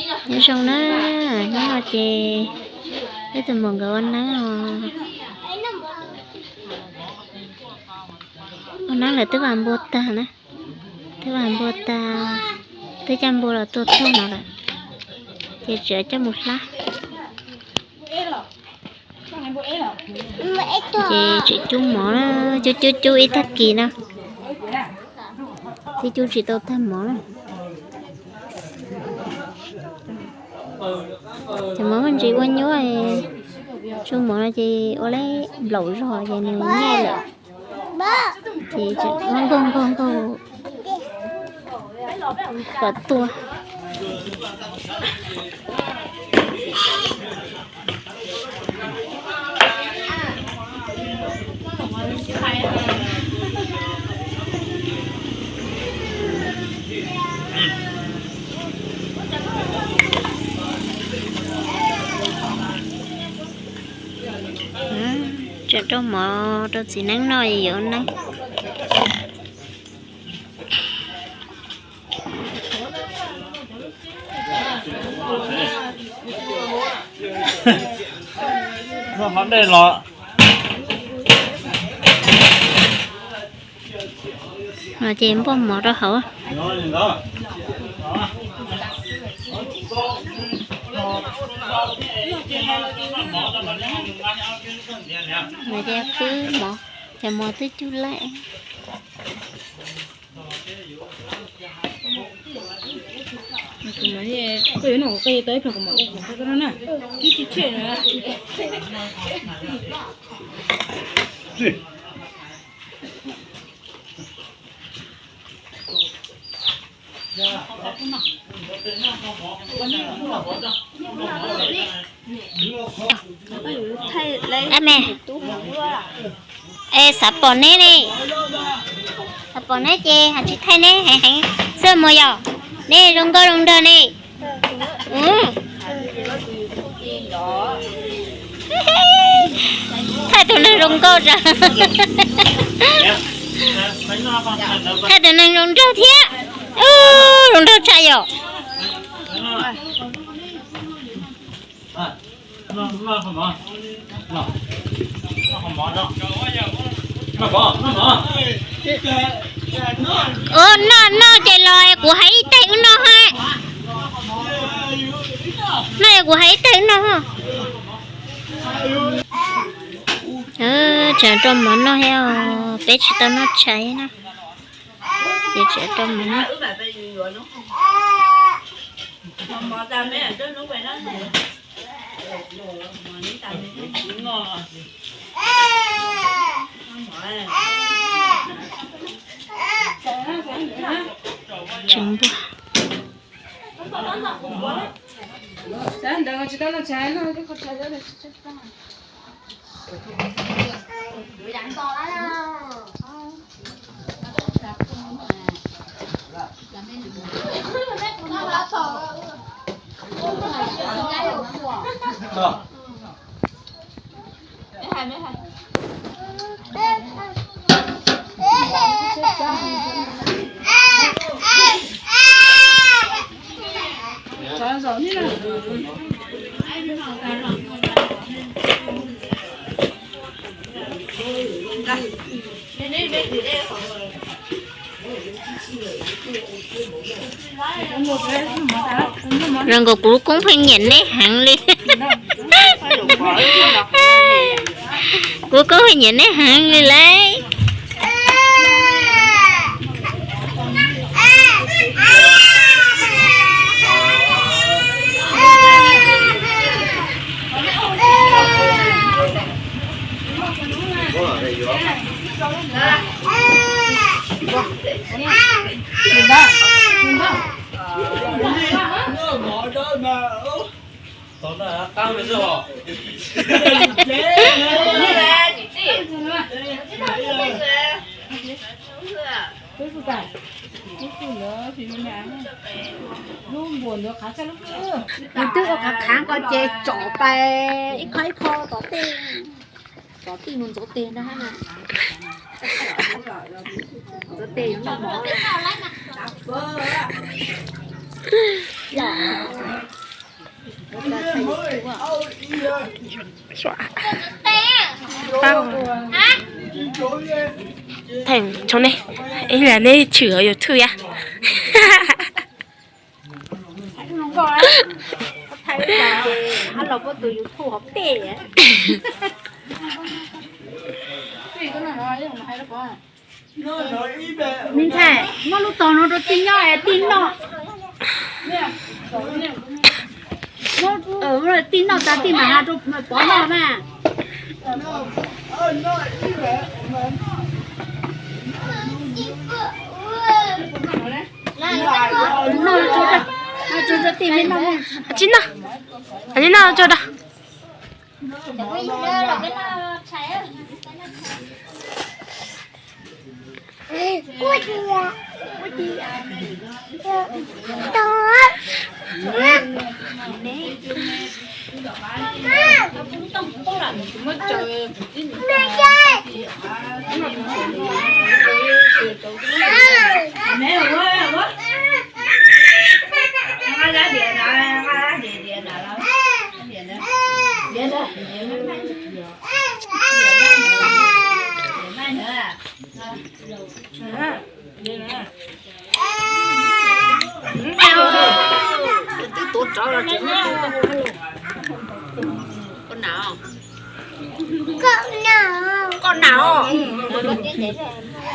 Nyob zoo na, hnub no ces peb tus muam nkawd ua neeb os. Ua neeb lawm twb vam npua tag na, twb vam npua tag, twb coj npua los tua tuag no lawm, ces tseem coj mus hlab. Ces tseem cub mov na, cub cub cub ib tag kis no, twb cub tsis tau tag mov na. Ces mov muaj ntsis ua nyuaj, tsuj mov no ces ua li nplaum zog ces nws nyiaj lawm. Ces tseem nkaug nkaug nkaug kom tua. Tseem rau mov rau txiv neeb noj yuav neeb. Noj qhov dej los. No ces npoj mov rau hauv. Ces qwb mov, ces mov twb cub laij. Koj yuav noj kuv qe tau ib pliag kuv mam ua kuv qe koj noj na. Ab me, es xav pom neb ne, xav pom neb ces hais tsis thaij neb heev heev xwb mas yog neb zoo nkauj zoo nraug ne. Thaij tus neeg zoo nkauj tso. Thaij tus neeg zoo nraug thiab. Zoo nraug tshaj yom. Ua noj noj ces los kuv hais ib teg wb noj ha. Noj es kuv hais ib teg wb noj ha. Tseem rau mov noj thiab, peb tsis tau noj tshais na. Ces tseem rau mov noj. Tseem npua. Zoo nkaus kuv lub koob pheej nyiam neb heev li. Kuv lub koob pheej nyiam neb heev li lauj. Nws twb ua qhav qhav ko ces tsom pais ib qho ib qho tom tej, tom tej mus ntxuav tes no. Ntxuav tes yuav noj mov. Theem tsoo ne, ib yam neb tshwm YouTube ya. Me ntxhais, muab lub tog no rau tij nyob es tij noj. Tij noj tas tij mam hais rau pov noj mas. Tsis noj, tsis noj tso da. Twb tuav rawv los tseem koj na, koj na. Koj na lawm. Koj na. Koj na.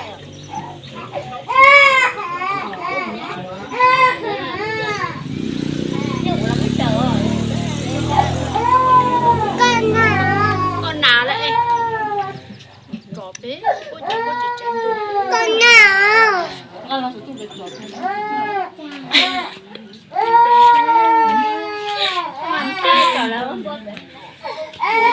Wb tsis noj.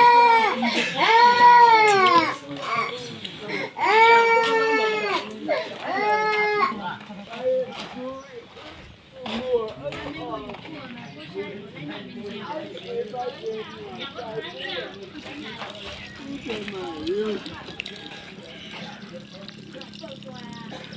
Zaum no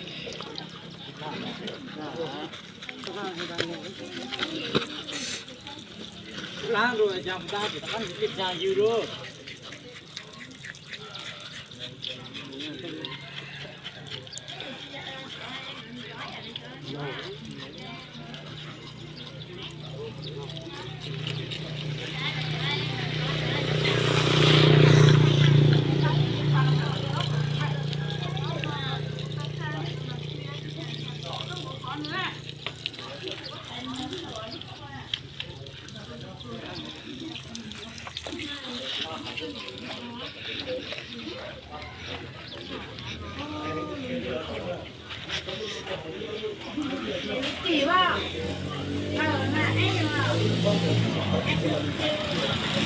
ces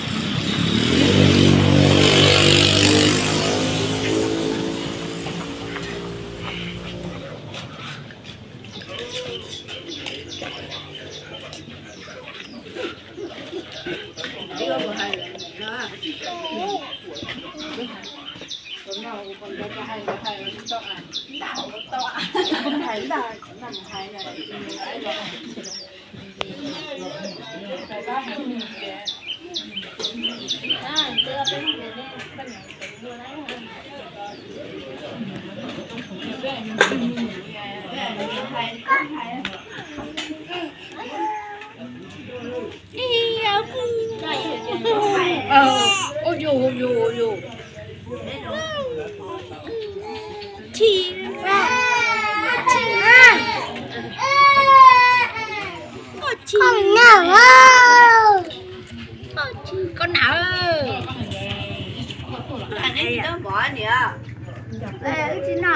ua neeb los, paj tag ces ua, paj tag sawv ntxov ces ua neeb, ua neeb ces no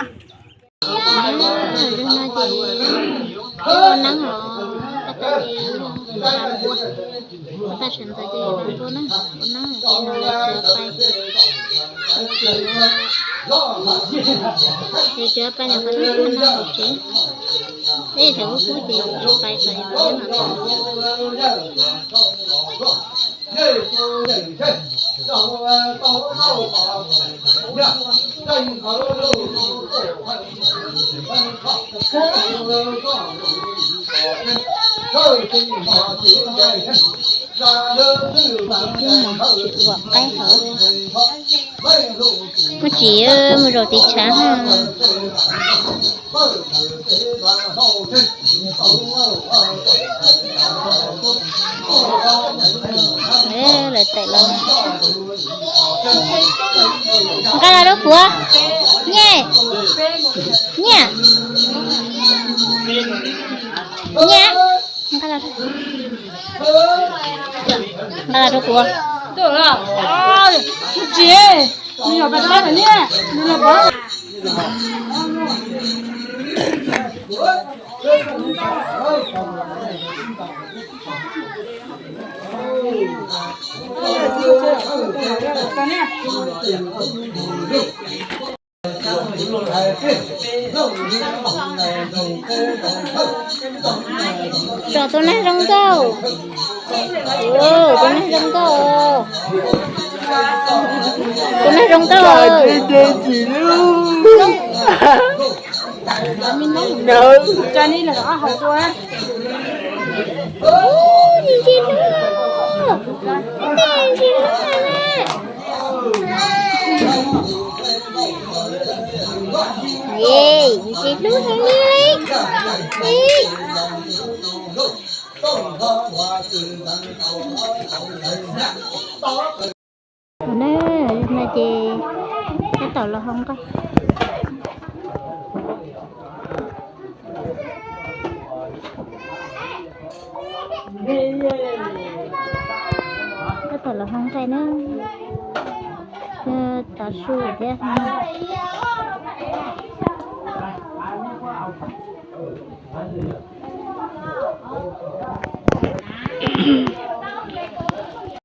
lawv tsuav pais, lawv tsuav pais nyuam qhuav tub tub no hauv tsev, peb thaum kub kub ces pais kom yus pais nyob no. Muaj tsis, mus zaum tiv tshav. Lawv tawm los. Nqa los rau kuv. Nyiaj, nyiaj, nyiaj. Nqa los, nqa los rau kuv. Tsis, nws yog pab nws niaj, nws los pab. Tsom tus neeg zoo nkauj. Tus neeg zoo nkauj. Tus neeg zoo nkauj. Ye, ntsis hlub heev li. Hnub no ces tab tom los hau nqaij. Tab tom los hau nqaij na. Tav su thiab.